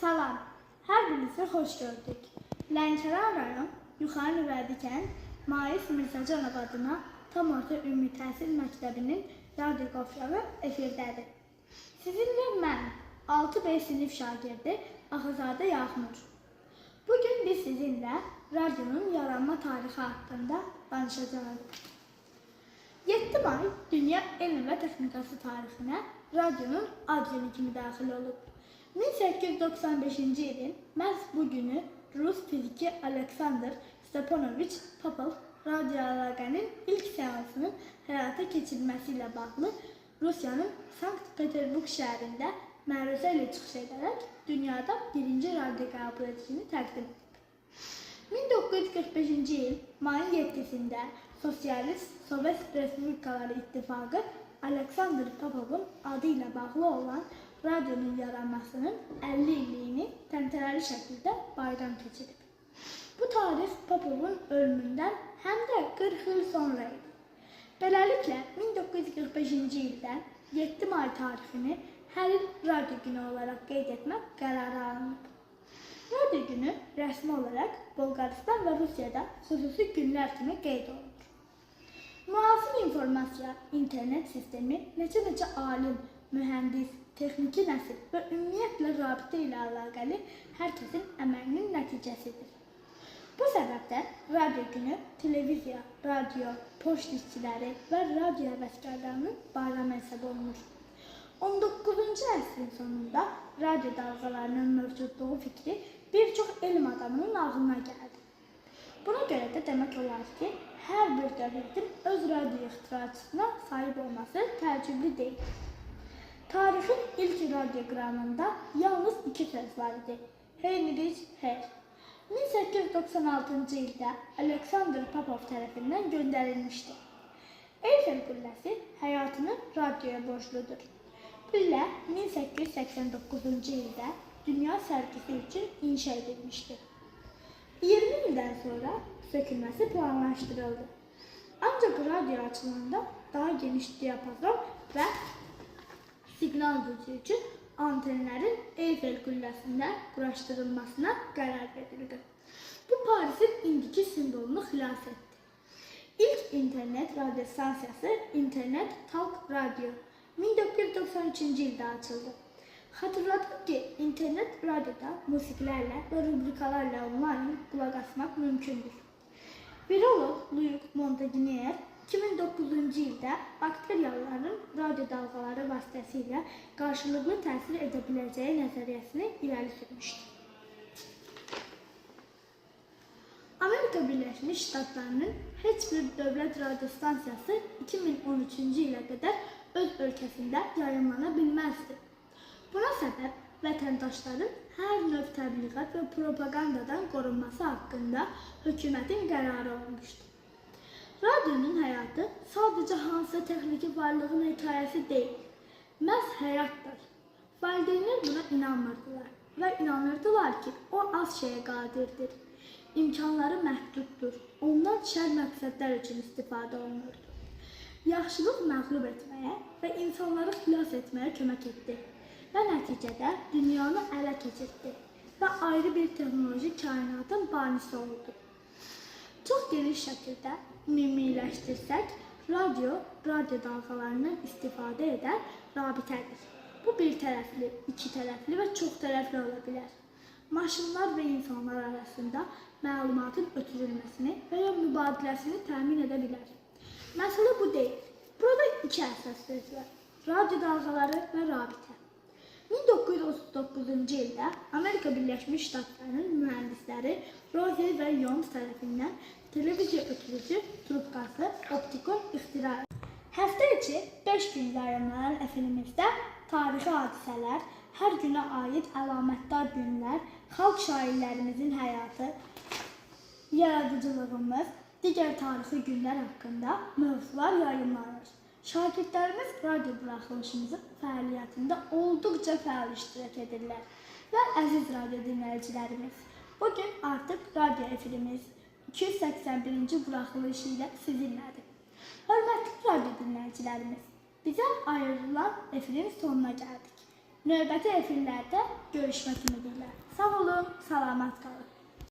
Salam, hər birinizi xoş gördük. Lənkəran rayon, Yuxarı Nüvədi kənd, Maif Mirzəcanov adına tam orta ümumi təhsil məktəbinin radio qovşağı efirdədir. Sizinlə mən, 6B sinif şagirdi Axızadə Yağmur. Bugün biz sizinlə radionun yaranma tarixi haqqında danışacağıq. 7 may Dünya Elm və Texnikası tarixinə radionun ad günü kimi daxil olub. 1895-ci ilin məhz bu günü Rus fiziki Aleksandr Stepanoviç Popov radio əlaqənin ilk seansının həyata keçirilməsi ilə bağlı Rusiyanın Sankt-Peterburq şəhərində məruzə ilə çıxış edərək dünyada birinci radio qəbul edicini təqdim edib. 1945-ci il mayın 7-sində Sosialist Sovet Respublikaları İttifaqı Aleksandr Popovun adı ilə bağlı olan radionun yaranmasının 50 illiyini təntənəli şəkildə bayram keçirib. Bu tarix Popovun ölümündən həm də 40 il sonra idi. Beləliklə 1945-ci ildə 7 may tarixini hər il radio günü olaraq qeyd etmək qərarı alınıb. Radio günü rəsmi olaraq Bolqarıstan və Rusiyada xüsusi günlər kimi qeyd olunur. Müasir informasiya, internet sistemi neçə-neçə alim, mühəndis, texniki nəsil və ümumiyyətlə rabitə ilə əlaqəli hər kəsin əməyinin nəticəsidir. Bu səbəbdən radio günü televiziya, radio, poçt işçiləri və radio həvəskarlarının bayramı hesab olunur. 19-cu əsrin sonunda radio dalğalarının mövcudluğu fikri bir çox elm adamının ağlına gəldi. Buna görə də demək olar ki, hər bir dövlətin öz radio ixtiraçısına sahib olması təəccüblü deyil. Tarixin ilk radioqramında yalnız iki söz var idi. Heinrich Hertz. 1896-cı ildə Aleksandr Popov tərəfindən göndərilmişdi. Eyfel qülləsi həyatını radioya borcludur. Qüllə 1889-cu ildə dünya sərgisi üçün inşa edilmişdi. 20 ildən sonra sökülməsi planlaşdırıldı. Ancaq radio açılanda daha geniş diapazon və siqnal gücü üçün antenlərin Eyfel qülləsində quraşdırılmasına qərar verildi. Bu Parisin indiki simvolunu xilas etdi. İlk internet radio stansiyası İnternet Talk Radio 1993-cü ildə açıldı. Xatırladıq ki, internet radioda musiqilərlə və rubrikalarla onlayn qulaq asmaq mümkündür. Virolog Luc Montagnier 2009-cu ildə bakteriyaların radio dalğaları vasitəsilə qarşılıqlı təsir edə biləcəyi nəzəriyyəsini irəli sürmüşdü. Amerika Birləşmiş Ştatlarının heç bir dövlət radio stansiyası 2013-cü ilə qədər öz ölkəsində yayımlana bilməzdi. Buna səbəb vətəndaşların hər növ təbliğat və propagandadan qorunması haqqında hökumətin qərarı olmuşdu. Radionun həyatı sadəcə hansısa texniki varlığın hekayəsi deyil, məhz həyatdır. Valideynlər buna inanmırdılar və inanırdılar ki, o az şeyə qadirdir. İmkanları məhduddur. Ondan şər məqsədlər üçün istifadə olunurdu. Yaxşılıq məğlub etməyə və insanları xilas etməyə kömək etdi və nəticədə dünyanı ələ keçirtdi və ayrı bir texnoloji kainatın banisi oldu. Çox geniş şəkildə ümumiləşdirsək, radio, radio dalğalarından istifadə edən rabitədir. Bu bir tərəfli, iki tərəfli və çox tərəfli ola bilər. Maşınlar və insanlar arasında məlumatın ötürülməsini və ya mübadiləsini təmin edə bilər. Məsələ bu deyil. Burada iki əsas söz var. Radio dalğaları və rabitə. 1939-cu ildə Amerika Birləşmiş Ştatlarının mühəndisləri Rose və Jones tərəfindən televiziya ötürücü trubkası Optikon ixtira edildi. Həftə içi 5 gün yayımlanan efirimizdə tarixi hadisələr, hər günə aid əlamətdar günlər, xalq şairlərimizin həyatı, yaradıcılığımız, digər tarixi günlər haqqında mövzular yayımlanır. Şagirdlərimiz radio buraxılışımızın fəaliyyətində olduqca fəal iştirak edirlər. Və əziz radio dinləyicilərimiz, bugün artıq radio efirimiz 281-ci buraxılışı ilə sizinlədir. Hörmətli radio dinləyicilərimiz, bizə ayrılan efirin sonuna gəldik. Növbəti efirlərdə görüşmək ümidi ilə. Sağ olun, salamat qalın.